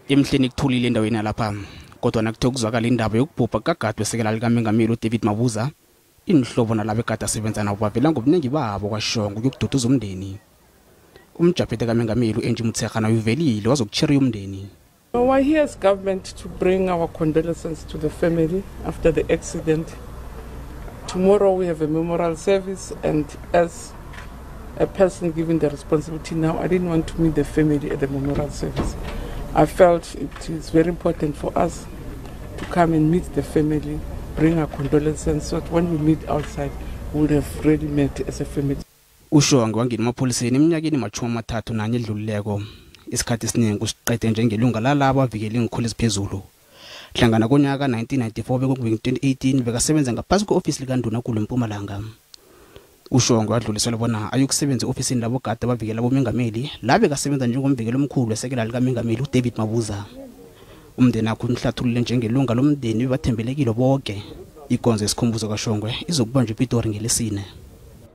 Emhleni kuthulile endaweni yalapha, kodwa nakuthe kuzwakala indaba yokubhubha kukagade wesekela likamengameli uDavid Mabuza, inhlobo nalabo egade asebenza nabo bavela ngobuningi babo kwaShongwe ukuyokududuza umndeni. Umjaphethe kamengameli u-Angie Motshekga naye uvelile wazokucheriya umndeni. We're here as government to bring our condolences to the family after the accident. Tomorrow we have a memorial service, and as a person given the responsibility now, I didn't want to meet the family at the memorial service. I felt it is very important for us to come and meet the family, bring our condolences, so that when we meet outside, we would have really met as a family. UShongwe wangena emapholiseni eminyakeni 31 edlulileko. Isikhathi esiningi usiqede njengelunga lalabo avikela iinkhulu eziphezulu. Hlangana konyaka 1994 bekube 2018 bekasebenza ngaphasi kwe-ofisi likandunakulu eMpumalanga. UShongwe wadluliselwa bona ayokusebenza e-ofisini labogada abavikela abomengameli, la bekasebenza njengomvikeli omkhulu wesekela likamengameli uDavid Mabuza. Umndeni wakhe umhlathulule njengelunga lomndeni bebathembelekile bonke. Ikonzo yesikhumbuzo kaShongwe izokubanjwa ePitori ngelesine.